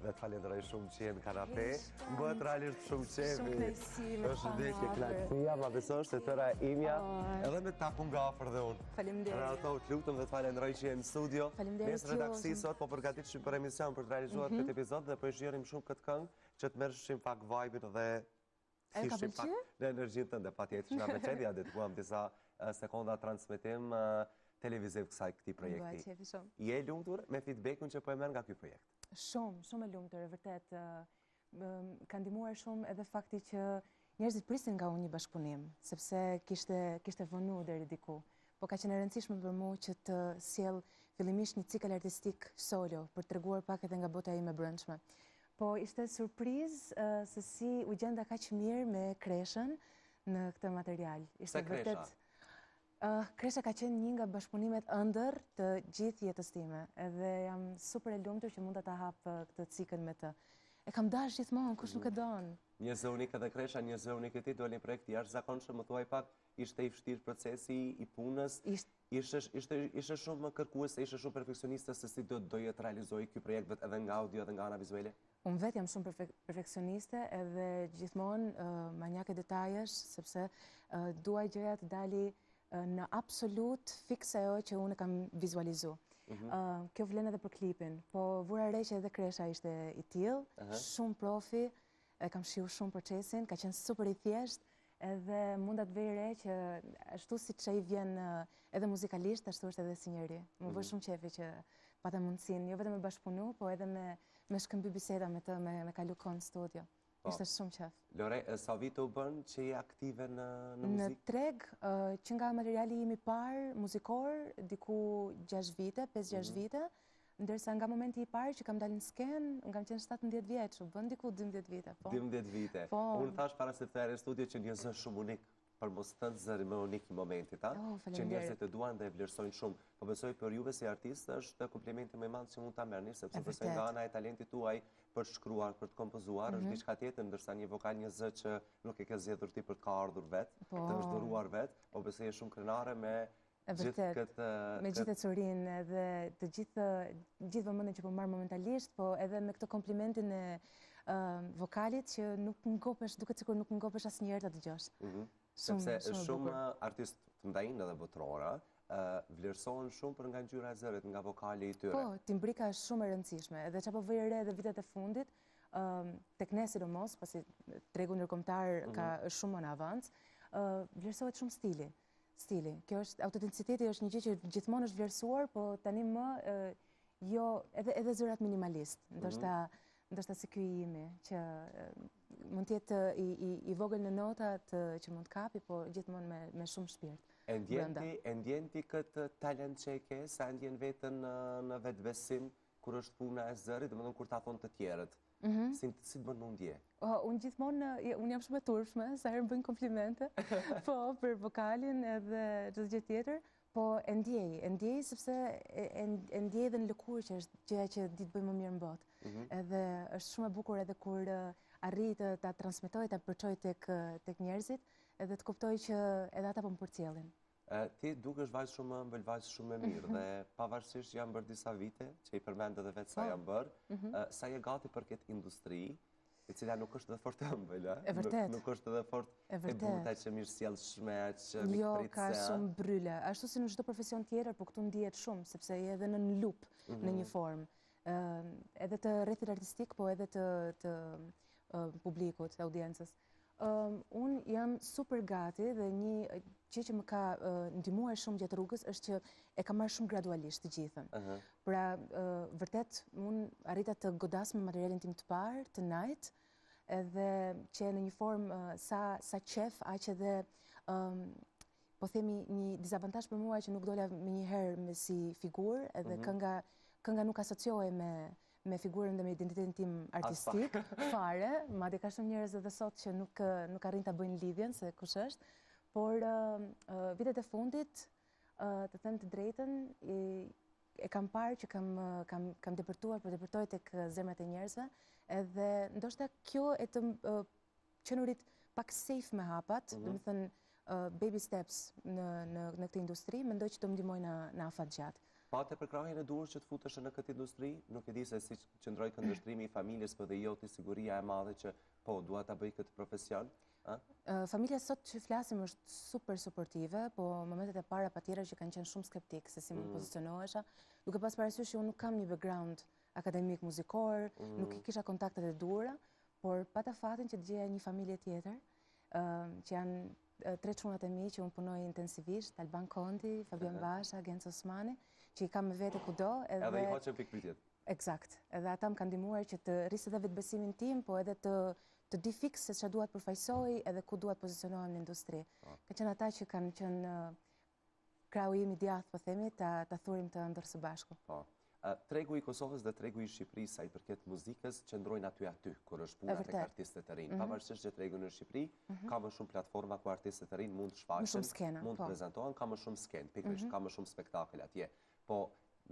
Dhe të falenderoj shumë që je në kanape. Më bëhet realisht shumë qejfi. Shumë kënaqësi me të Përshëndetje, kënaqësia, ma beso është e tëra e imja. Edhe me taku nga afër dhe unë. Faleminderit. Renato, të lutem dhe të falenderoj që je në studio. Faleminderit Ne në redaksi sot po përgatiteshim për emision për të realizuar këtë epizod dhe po e shijonim shumë këtë këngë që të merrshim pak vibe-in dhe E ka pëlqyer? Në energjinë tënde, patjetër që na pëlqen, ja dedikuam disa sekonda transmetim televiziv kësaj këtij projekti. Je e lumtur me feedbackun që po e merr nga ky projekt? Shumë, shumë e lumtur, e vërtet. Ka ndihmuar shumë edhe fakti që njerëzit prisin nga unë një bashkëpunim, sepse kishte kishte vonu deri diku. Po ka qenë e rëndësishme për mua që të sjell fillimisht një cikël artistik solo, për të treguar pak edhe nga bota ime e brendshme. Po ishte surprizë se si u gjenda kaq mirë me Kreshën në këtë material. Ishte vërtet Kresha ka qenë një nga bashkëpunimet ëndërr të gjithë jetës time, edhe jam super e lumtur që munda ta hap këtë cikël me të. E kam dashur gjithmonë, kush nuk e mhm. don. Një zë unik edhe Kresha, një zë unik e ti, doli një projekt i jashtëzakonshëm, më thuaj pak, ishte i vështirë procesi i punës, ishte ishte ishte shumë kërkuese, ishte shumë perfeksioniste se si do doje të realizohej ky projekt vetë edhe nga audio edhe nga ana vizuale? Unë vetë jam shumë perfeksioniste edhe gjithmonë uh, manjake detajesh, sepse uh, dua gjëja të dali uh, në absolut fiks ajo që unë e kam vizualizu. Mm -hmm. uh, kjo vlen edhe për klipin, po vura re që edhe Kresha ishte i tillë, uh -huh. shumë profi, e kam shiju shumë procesin, ka qenë super i thjeshtë, edhe munda të vej re që ashtu siç ai vjen edhe muzikalisht, ashtu është edhe si njeri. M'u bë mhm. shumë qefi që pata mundësinë, jo vetëm me bashkëpunu, po edhe me, me shkëmby biseda me të, me, me kalu kohë në studio. Po. Ishte shumë qef. Lore, sa vite u bën që je aktive në, në muzikë? Në treg, që nga materiali im i parë muzikor, diku 6 vite, 5-6 mm -hmm. vite, Ndërsa nga momenti i parë që kam dalë në skenë, unë kam qenë 17 vjeç, u bën diku 12 vite, po. 12 vite. Po. Unë thashë para se të hyja në studio që një zë shumë unik, për mos thënë zëri më unik i momentit, a? Oh, që njerëzit e duan dhe e vlerësojnë shumë. Po besoj për juve si artist është komplimenti më i madh që mund ta merrni, sepse besoj nga ana e talentit tuaj për të shkruar, për të kompozuar, mm -hmm. është mhm. diçka tjetër, ndërsa një vokal, një zë që nuk e ke zgjedhur ti por të ka ardhur vetë, po. të është dhuruar vetë, po besoj je shumë krenare me E vërtet, me gjithë ecurinë edhe të gjithë gjithë vëmendjen që po marr momentalisht, po edhe me këtë komplimentin e vokalit që nuk ngopesh, duket sikur nuk ngopesh asnjëherë ta dëgjosh. Mhm. Sepse shumë artistë të mëdhenj edhe botërorë, vlerësohen shumë për nga ngjyra e zërit, nga vokali i tyre. Po, timbrika është shumë e rëndësishme, edhe ça po vëj re edhe vitet e fundit, tek ne sidomos, pasi tregu ndërkombëtar mhm. ka është shumë më në avancë, vlerësohet shumë stili. Stili. Kjo është autenticiteti është një gjë që gjithmonë është vlerësuar, po tani më jo edhe edhe zërat minimalist, mhm. ndoshta mm -hmm. ndoshta si ky i imi që mund të jetë i i i vogël në notat që mund të kapi, po gjithmonë me me shumë shpirt. E ndjen ti, e ndjen ti këtë talent që e ke, sa e ndjen veten në në vetëbesim kur është puna e zërit, domethënë kur ta thonë të tjerët. Mhm. Si si të bën me u ndje? Oh, unë gjithmonë, unë jam shumë e turpshme, sa herë më bëjnë komplimente, po, për vokalin edhe çdo gjë tjetër, po e ndjej, e ndjej sepse e, e, e ndjej edhe në lëkurë që është gjëja që di të bëj më mirë në botë. Mm -hmm. Edhe është shumë e bukur edhe kur arrij të ta transmetoj, ta përçoj tek tek njerëzit, edhe të kuptoj që edhe ata po më përcjellin. Ti dukesh vajzë shumë e ëmbël, vajzë shumë e mirë dhe pavarësisht janë bërë disa vite, që i përmend edhe vetë sa po. janë bërë, mhm. sa je gati për këtë industri, e cila nuk është dhe fort e ëmbël, E vërtet. Nuk është dhe fort e buta që mirësjellshme, që mikpritëse. Jo, ka shumë brryla. Ashtu si në çdo profesion tjetër, po këtu ndihet shumë, sepse je edhe nën lupë në mhm. një formë. Edhe të rrethit artistik, po edhe të, të publikut, të audiencës. Unë jam super gati dhe një gjë që më ka ndihmuar shumë gjatë rrugës është që e kam marrë shumë gradualisht të gjithën. Pra, vërtet, unë arrita të godas me materialin tim të parë, të Night, edhe që në një formë sa, sa qef, aq edhe po themi një disavantazh për mua që nuk dola menjëherë me si figurë, edhe mm -hmm. kënga kënga nuk asociohej me me figurën dhe me identitetin tim artistik, fare, madje ka shumë njerëz edhe sot që nuk nuk arrijnë ta bëjnë lidhjen se kush është, por uh, vitet e fundit, uh, të them të drejtën, i, e kam parë që kam kam kam depërtuar, po depërtoj tek zemrat e njerëzve, edhe ndoshta kjo e të uh, qenurit pak safe me hapat, mm -hmm. domethënë uh, baby steps në në në këtë industri, mendoj që do më ndihmojë në në afat gjatë. Pate përkrahjen e duhur që të futesh në këtë industri? Nuk e di se si qëndroi këndvështrimi i familjes, po dhe joti siguria e madhe që po dua ta bëj këtë profesion, ë? Familja sot që flasim është super suportive, po momentet e para patjetër që kanë qenë shumë skeptik se si mund mm. pozicionohesha, duke pas parasysh që unë nuk kam një background akademik muzikor, mm. nuk i kisha kontaktet e duhura, por pata fatin që të gjeja një familje tjetër, që janë tre çunat e mi që unë punoj intensivisht, Alban Kondi, Fabian Basha, Genc Osmani, që i kam me vete kudo. Edhe, edhe i hoqën pikëpyetjet. Eksakt. Edhe ata më kanë ndihmuar që të rris edhe vetëbesimin tim, po edhe të të di fiks se çfarë dua të përfaqësoj edhe ku dua të pozicionohem në industri. Po. Kanë qenë ata që kanë qenë krahu im i djathtë, po themi, ta ta thurim këtë ëndërr së bashku. Po. Tregu i Kosovës dhe tregu i Shqipërisë sa i përket muzikës qëndrojnë aty aty, kur është puna tek artistët e rinj. Mhm. Pavarësisht që tregu në Shqipëri mhm. ka më shumë platforma ku artistët e rinj mund të shfaqen, mund të po. prezantohen, ka më shumë skenë, pikërisht mhm. ka më shumë spektakël atje. Po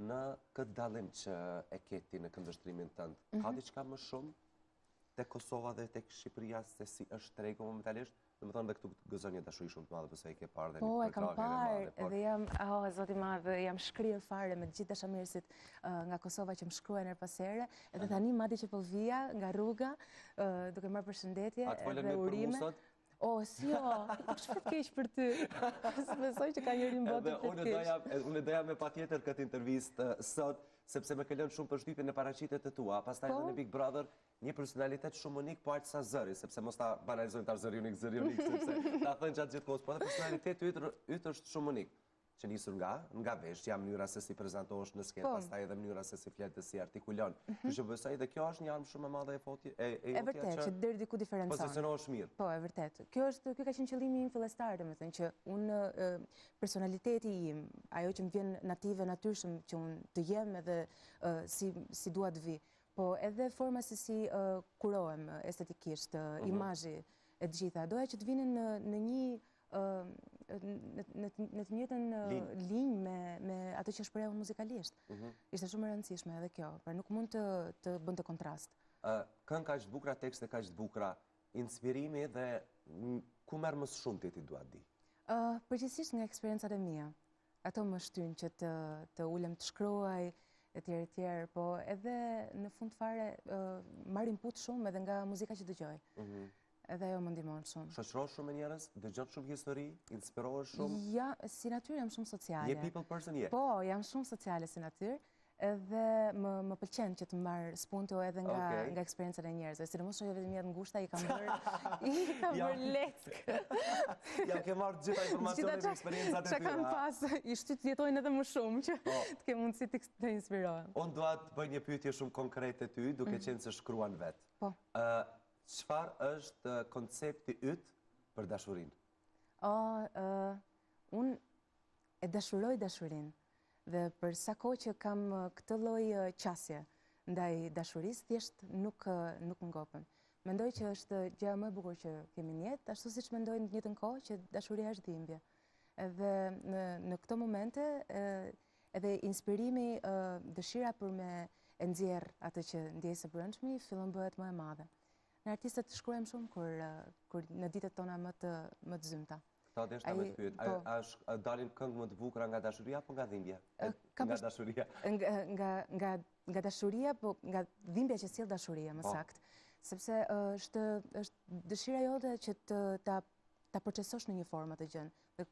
në këtë dallim që e ke ti në këndvështrimin tënd, ka diçka më shumë tek Kosova dhe tek Shqipëria se si është tregu momentalisht? Domethënë dhe këtu gëzon një dashuri shumë të madhe, pse e ke parë dhe një po, e kam parë, edhe jam, oh, zot i madh, jam shkrirë fare me të gjithë dashamirësit nga Kosova që më shkruajnë herë pas here, edhe tani madje që po vija nga rruga, duke marrë përshëndetje edhe urime. O, si jo, kush flet keq për ty? S'besoj që ka njeri në botë flet keq. Unë e doja me patjetër këtë intervistë sot, sepse më ke lënë shumë përshtypje në paraqitjet e tua, pastaj edhe në po. Big Brother, Një personalitet shumë unik, po aq sa zëri, sepse mos ta banalizojmë tash zëri unik, zëri unik, sepse ta thënë gjatë gjithë kohës, po edhe personaliteti yt yt është shumë unik. Që nisur nga, nga veshja, mënyra se si prezantohesh në skenë, po. pastaj edhe mënyra se si flet dhe si artikulon. Mm -hmm. Kështu besoj dhe kjo është një armë shumë e madhe e foti e e jotja. E vërtetë që deri diku diferencon. Pozicionohesh mirë. Po, e vërtetë. Kjo është ky ka qenë qëllimi im fillestar, domethënë që unë personaliteti im, ajo që më vjen native natyrshëm që unë të jem edhe si si dua të vi. Po edhe forma se si kurohem estetikisht, mhm. imazhi e të gjitha. Doja që të vinin në në një në në të njëjtën linjë me me atë që shpreh unë muzikalisht. Mhm. Ishte shumë e rëndësishme edhe kjo, pra nuk mund të të bënte kontrast. Këngë kaq të bukura, tekste kaq të bukura, inspirimi dhe ku merr më së shumti ti dua të di? Përgjithësisht nga eksperiencat e mia. Ato më shtyjnë që të të ulem të shkruaj etj etj, po edhe në fund fare marr input shumë edhe nga muzika që dëgjoj. Mhm. Edhe ajo më ndihmon shumë. Shoqërohesh shumë me njerëz, dëgjon shumë histori, inspirohesh shumë? Ja, si natyrë jam shumë sociale. Je people person je? Po, jam shumë sociale si natyrë. Edhe më më pëlqen që të marr spunto edhe nga okay. nga eksperiencat e njerëzve, sidomos shokëve të mia të ngushta i kam bërë i kam bërë leckë. Ja ke marrë gjitha informacionet dhe eksperiencat e tyre. Që kanë pas, i shty të jetojnë edhe më shumë që po. të kem mundësi të të inspirohem. Unë dua të bëj një pyetje shumë konkrete ty, duke mm. qenë se shkruan vetë. Po. Ë çfarë është koncepti yt për dashurinë? O, ë unë e dashuroj dashurinë. Dhe për sa kohë që kam këtë lloj qasje ndaj dashurisë, thjesht nuk nuk ngopem. Mendoj që është gjëja më e bukur që kemi në jetë, ashtu siç mendoj në të njëjtën kohë që dashuria është dhimbje. Edhe në në këto momente edhe inspirimi, dëshira për me e nxjerr atë që ndjej së brendshmi, fillon bëhet më e madhe. Ne artistët shkruajmë shumë kur kur në ditët tona më të më të zymta. Ta deshta me të pyet, po. a dalin këngë më të bukura nga dashuria apo nga dhimbja? Nga dashuria. Nga nga nga dashuria, po nga dhimbja që sjell dashuria, më po. saktë. Sepse është është dëshira jote që të ta ta procesosh në një formë atë gjënë. Dhe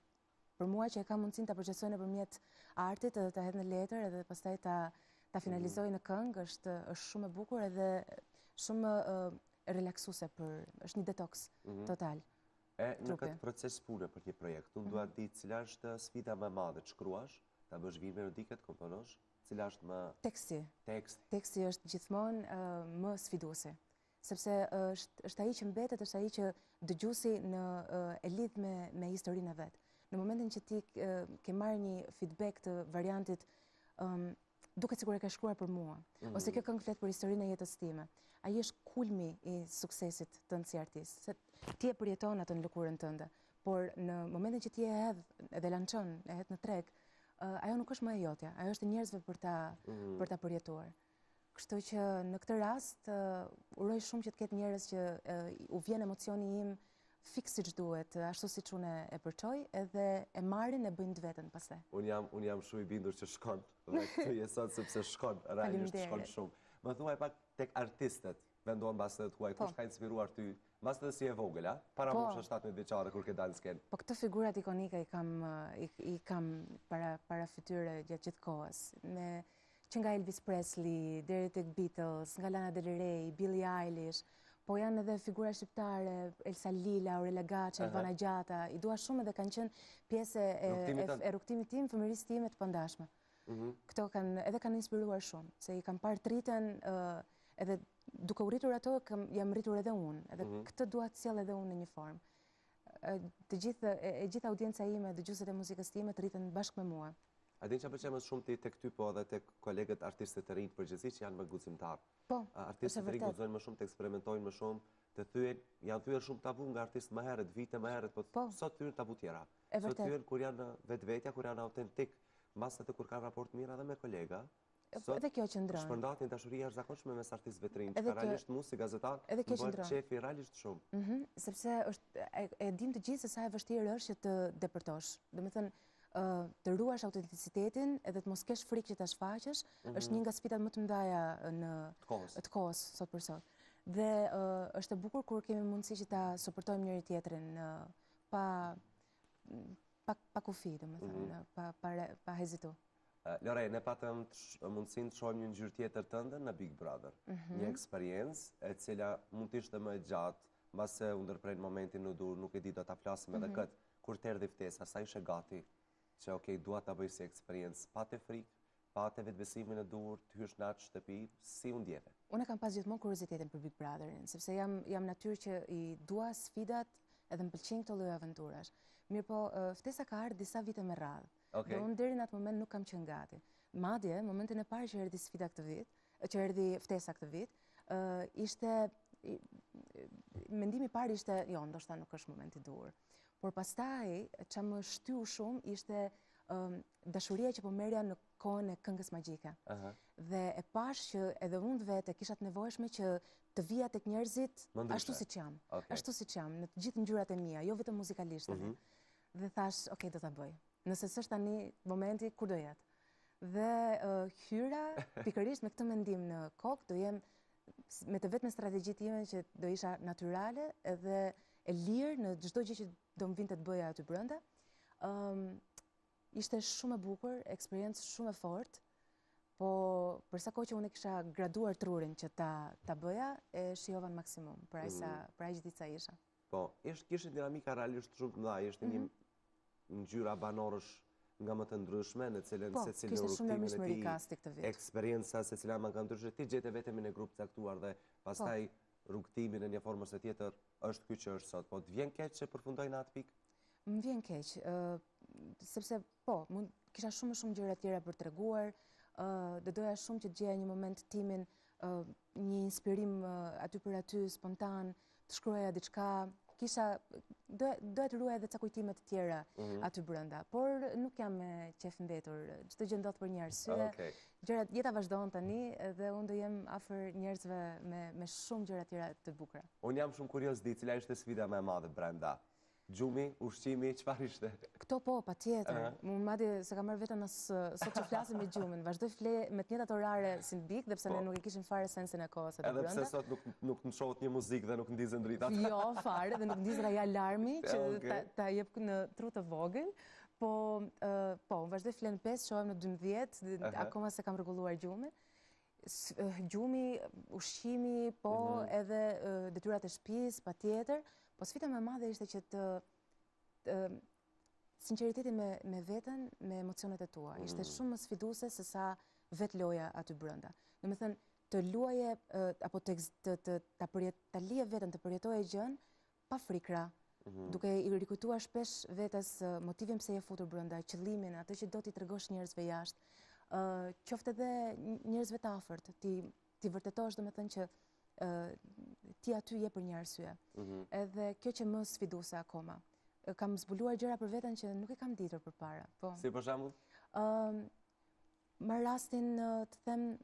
për mua që e kam mundësinë ta procesoj nëpërmjet artit edhe ta hedh në letër edhe pastaj ta ta finalizoj mm. në këngë, është është shumë e bukur edhe shumë relaksuese për është një detoks mhm. total. E në këtë proces pune për një projekt, unë dua të di cila është sfida më e madhe të shkruash, ta bësh vijë melodike, të komponosh, cila është më Teksti. Teksti. Teksti është gjithmonë më sfiduesi, sepse është është ai që mbetet, është ai që dëgjuesi në e lidh me me historinë e vet. Në momentin që ti ke marrë një feedback të variantit duket sikur e ke shkruar për mua, mm -hmm. ose kjo këngë flet për historinë e jetës time. Ai është kulmi i suksesit tënd si artist, se ti e përjeton atë në lëkurën tënde, por në momentin që ti e hedh edhe lançon, e hedh në treg, ajo nuk është më e jotja, ajo është e njerëzve për ta mm -hmm. për ta përjetuar. Kështu që në këtë rast uroj shumë që të ketë njerëz që u vjen emocioni im. Fiks siç duhet, ashtu siç unë e përçoj, edhe e marrin e bëjnë të vetën pastaj. Unë jam, unë jam shumë i bindur që shkon dhe këtu je sot sepse shkon, realisht shkon shumë. Më thuaj pak tek artistët, vendon mbase të huaj, po. kush ka inspiruar ty, mbase edhe si e vogël, a? Para po. moshës 17 vjeçare kur ke dalë në skenë. Po këto figurat ikonike i kam i, i kam para para fytyre gjatë gjithë kohës. Me që nga Elvis Presley, deri tek Beatles, nga Lana Del Rey, Billie Eilish, po janë edhe figura shqiptare, Elsa Lila, Aurela Gaçe, Elvana Gjata, i dua shumë edhe kanë qenë pjesë e, e rrugëtimit tim, fëmijërisë time të pandashme. Mhm. Këto kanë edhe kanë inspiruar shumë, se i kam parë të rriten edhe duke u rritur ato, kam, jam rritur edhe unë, edhe mhm. këtë dua të sjell edhe unë në një formë. Të gjithë, e gjithë audienca ime, dëgjuesit e muzikës time të rriten bashkë me mua. A din çfarë pëlqen më shumë ti tek ty po edhe tek kolegët artistët e rinj në përgjithësi që janë më guximtar. Po, artistët e rinj guxojnë më shumë të eksperimentojnë më shumë, të thyejnë, janë thyer shumë tabu nga artistë më herët, vite më herët, po, po. sot thyhen tabu tjera. Sot thyhen kur janë vetvetja, kur janë autentik, mbase edhe kur kanë raport mirë edhe me kolega. Sot edhe kjo qëndron. Shpërndahet një dashuri e jashtëzakonshme mes artistëve të rinj, që realisht mu si gazetar, më bëhet qefi realisht shumë. Mhm, sepse është e, e dim të gjithë se sa e vështirë është që të depërtosh. Domethënë, të ruash autenticitetin edhe të mos kesh frikë që ta shfaqësh, mhm. është një nga sfidat më të mëdha në të kohës sot për sot. Dhe është e bukur kur kemi mundësi që ta suportojmë njëri tjetrin pa pa pa kufi, domethënë, mhm. pa pa pa hezitu. Lore, ne patëm mundësinë të shohim një ngjyrë tjetër tënden në Big Brother. Mhm. Një eksperiencë e cila mund të ishte më e gjatë, mbase u ndërpre në momentin e duhur, nuk e di do ta flasim edhe mhm. këtë. Kur të erdhi ftesa, sa ishe gati që ok, dua ta bëj si eksperiencë, pate frikë, pate vetëbesimin e duhur, të hysh në atë shtëpi, si u ndjeve? Unë e kam pas gjithmonë kuriozitetin për Big Brotherin, sepse jam jam natyrë që i dua sfidat edhe më pëlqejnë këto lloj aventurash. Mirëpo, ftesa ka ardhur disa vite me radhë. Okay. Dhe unë deri në atë moment nuk kam qenë gati. Madje, momentin e parë që erdhi sfida këtë vit, që erdhi ftesa këtë vit, ishte mendimi i parë ishte, jo, ndoshta nuk është momenti i duhur. Por pastaj, ça më shtyu shumë ishte dashuria që po merrja në kohën e këngës magjike. Dhe e pashë që edhe unë vetë e kisha të nevojshme që të vija tek njerëzit ashtu siç jam. Ashtu siç jam, në të gjithë ngjyrat e mia, jo vetëm muzikalisht. Mm -hmm. Dhe thashë, ok, do ta bëj. Nëse s'është tani momenti, kur do jetë? Dhe hyra pikërisht me këtë mendim në kokë, do jem me të vetme strategji time që do isha natyrale edhe e lirë në çdo gjë që do më vinte të bëja aty brenda. ishte shumë e bukur, eksperiencë shumë e fortë, po për sa kohë që unë e kisha graduar trurin që ta, ta bëja, e shijova në maksimum, për aq sa, mm. për aq ditë sa isha. Po, ishte kishte dinamika realisht shumë të mëdha, ishte një mhm. ngjyra banorësh nga më të ndryshme, në cilën po, secili në rrugëtimin e tij, eksperienca secila më nga ndryshe, ti gjete veten në grup të caktuar dhe pastaj po. rrugëtimi në një formë ose tjetër është ky që është sot. Po të vjen keq që përfundoi në atë pikë? Më vjen keq, sepse po, mund kisha shumë shumë gjëra tjera për të treguar, do doja shumë që të gjeja një moment timin, një inspirim aty për aty, spontan, të shkruaja diçka, kisha, doja të ruaja edhe ca kujtime të tjera mhm. aty brenda, por nuk jam me qejfmbetur, çdo gjë ndodh për një arsye, gjërat, jeta vazhdon tani dhe unë do jem afër njerëzve me, me shumë gjëra tjera të bukura. Unë jam shumë kurioz di, cila ishte sfida më e madhe brenda? Gjumi, ushqimi, çfarë ishte? Këto po, patjetër. Unë madje s'e kam marrë veten as sot që flasim me gjumin. Vazhdoj fle me të njëjtat orare si në Big, dhe pse ne po. nuk e kishim fare sensin e kohës aty brenda. Edhe pse sot nuk nuk lëshohet një muzikë dhe nuk ndizen dritat. Jo, fare, dhe nuk ndizet ai alarmi që ta, ta jep në tru të vogël. Po, po, vazhdoj fle në 5, çohem në 12, akoma s'e kam rregulluar gjumin. Gjumi, ushqimi, po mhm. edhe detyrat e shtëpisë, patjetër, po sfida më e madhe ishte që të sinqeriteti me me veten, me emocionet e tua. Ishte mhm. shumë më sfiduese se sa vetë loja aty brenda. Domethënë, të luaje apo të të të ta përjet ta lije veten të përjetoje gjënë pa frikra, mhm. duke i rikujtuar shpesh vetes motivin pse je futur brenda, qëllimin, atë që do t'i tregosh njerëzve jashtë, qoftë edhe njerëzve të afërt, t'i t'i vërtetosh domethënë që ti aty je për një arsye. Mhm. Edhe kjo qe më sfiduese akoma. Kam zbuluar gjëra për veten që nuk e kam ditur përpara. Po. Si për shembull? Ëm marr rastin të them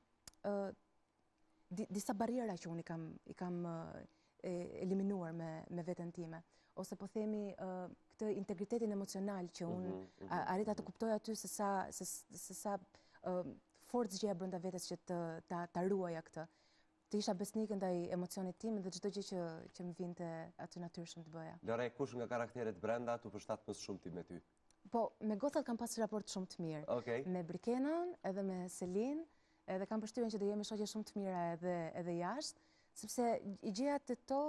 disa barriera që unë i kam i kam eliminuar me me veten time ose po themi këtë integritetin emocional që unë mm -hmm, arrita të kuptoj aty se sa se, se sa forcë gjeja brenda vetes që të ta ta ruaja këtë. Të isha besnike ndaj emocionit tim dhe çdo gjë që që më vinte aty natyrshëm të bëja. Lore, kush nga karakteret brenda t'u përshtat më së shumti me ty? Po, me gocat kam pas raport shumë të mirë. Okej. Me Brikenën edhe me Selin, edhe kam përshtypjen që do jemi shoqe shumë të mira edhe edhe jashtë, sepse i gjeja te to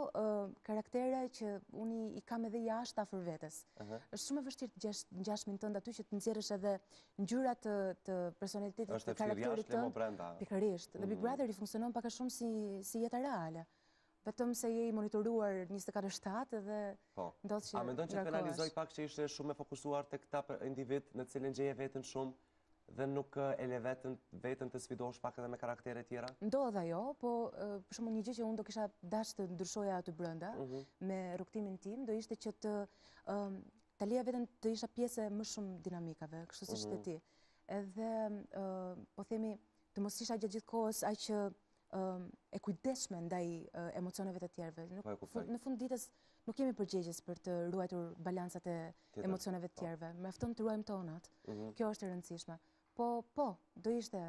karaktere që unë i kam edhe jashtë afër vetes. Është shumë e vështirë të gjesh ngjashmin tënd aty që të nxjerrësh edhe ngjyra të të personalitetit të karakterit tënd. Brenda. Pikërisht. Dhe Big mm. Brotheri funksionon pak a shumë si si jeta reale. Vetëm se je i monitoruar 24/7 dhe po. ndodh që A mendon që të penalizoi pak që ishe shumë e fokusuar tek këta individ në cilin gjeje veten shumë dhe nuk e le veten veten të sfidosh pak edhe me karaktere tjera? Ndodh ajo, po për shembull një gjë që unë do kisha dashur të ndryshoja aty brenda mhm. me rrugëtimin tim, do ishte që të ta lija veten të isha pjesë e më shumë dinamikave, kështu siç the mhm. ti. Edhe po themi të mos isha gjatë gjithë kohës aq e kujdesshme ndaj emocioneve të tjerëve. Nuk, po në fund ditës nuk jemi përgjegjës për të ruajtur balancat e emocioneve të po. tjerëve. Mjafton të ruajmë tonat. Mhm. Kjo është e rëndësishme. Po, po, do ishte,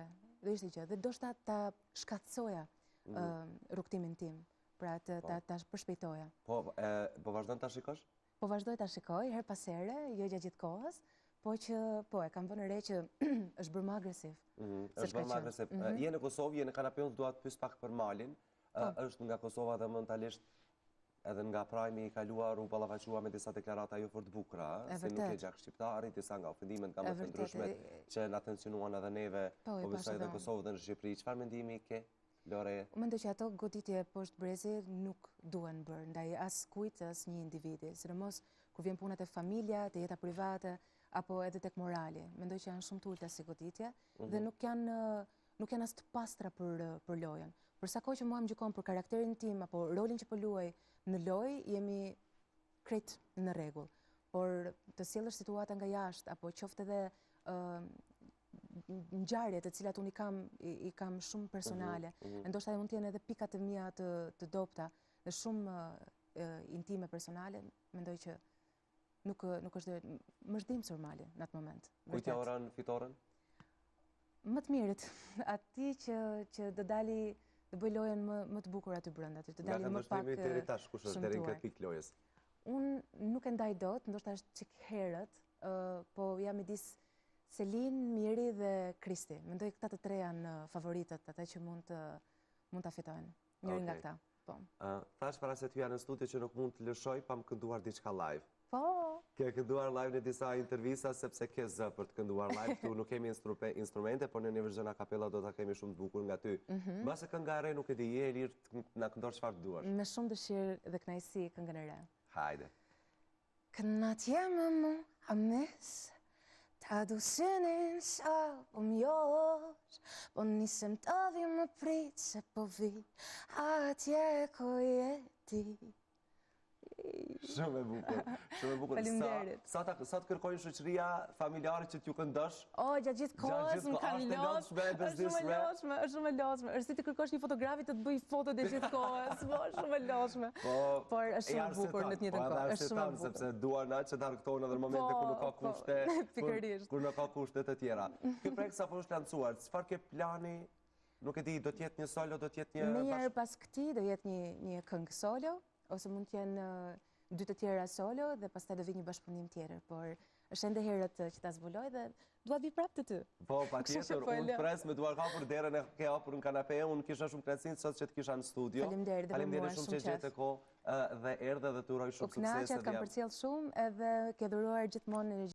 do ishte gjë. Dhe ndoshta ta shkathtësoja mm rrugëtimin tim, pra të, po. ta, ta përshpejtoja. Po, e, po vazhdon ta shikosh? Po vazhdoj ta shikoj herë pas here, jo gjatë gjithë kohës, po që po e kam vënë re që është bërë më agresiv. Mm është bërë më agresiv. Mm -hmm. Je në Kosovë, je në kanape, unë dua të pyes pak për Malin. Po. Është nga Kosova dhe momentalisht edhe nga prajmi i kaluar u ballafaqua me disa deklarata jo fort të bukura, se nuk ke gjak shqiptari, disa nga ofendimet nga më të ndryshmet që na tensionuan edhe neve, po, po besoj edhe në Kosovë dhe në Shqipëri. Çfarë mendimi ke? Lore. Unë mendoj që ato goditje poshtë brezi nuk duhen bërë, ndaj askujt, asnjë individi, sidomos kur vjen puna te familja, te jeta private, apo edhe tek morali. Mendoj që janë shumë të ulta si goditje mm -hmm. dhe nuk janë nuk janë as të pastra për për lojën. Për sa kohë që mua më gjykon për karakterin tim apo rolin që po luaj në lojë, jemi krejt në rregull. Por të sjellësh situata nga jashtë apo qoftë edhe ngjarje të cilat unë i kam i kam shumë personale. Mm -hmm. Ndoshta mund të jenë edhe pika të mia të të dobta dhe shumë intime personale, mendoj që nuk nuk është më është dhimbsur Mali në atë moment. Kujt ia uron fitoren? Më të mirit, atij që që do dali të bëjë lojën më më të bukur aty brenda, aty të dali më pak. Nga deri tash kush është deri në këtë pikë lojës? Unë nuk e ndaj dot, ndoshta është çik herët, po jam midis Selin, Miri dhe Kristi. Mendoj këta të tre janë favoritët, ata që mund të mund ta fitojnë. Njëri nga këta. Po. Thashë para se të hyja në studio që nuk mund të lëshoj pa më kënduar diçka live. Po. Ke kënduar live në disa intervista sepse ke zë për të kënduar live, këtu nuk kemi instrumente, por në një version a cappella do ta kemi shumë të bukur nga ty. Mhm. Mbase kënga e re nuk e di, je e lirë të na këndosh çfarë të duash. Me shumë dëshirë dhe kënaqësi këngën e re. Hajde. Kënat je me mu, a mis Ta du synin sa po m'josh Po nisem të vi më prit se po vi Atje ku je ti Shumë e bukur, shumë e bukur. Faleminderit. Sa sa sa të kërkojnë shoqëria familjare që t'ju këndosh? O, gjatë gjithë kohës më kanë lodhë. Është shumë e lodhshme, është shumë e lodhshme. Është si të kërkosh një fotografi të të bëjë foto të gjithë kohës. Po, është shumë e lodhshme. Po, por është shumë e bukur në të njëjtën po, kohë. Është shumë e bukur. Sepse duan aq që të argëtohen edhe në momente kur nuk ka po, kushte, kur nuk ka kushte të tjera. Ky projekt sapo është lançuar, çfarë ke plani? Nuk e di, do të jetë një solo, do të jetë një Menjëherë pas këtij do jetë një një këngë solo, ose mund të jenë dy të tjera solo dhe pastaj do vijë një bashkëpunim tjetër, por është ende herët që ta zbuloj dhe dua të vi prapë te ty. Po, patjetër, po unë pres me duar hapur derën e ke hapur në kanape, unë kisha shumë kënaqësinë sot që të kisha në studio. Faleminderit dhe për mua, shumë që gjete kohë dhe erdhe dhe të uroj shumë suksese. U kënaqa, të kam përcjellë shumë edhe ke dhuruar gjithmonë energji.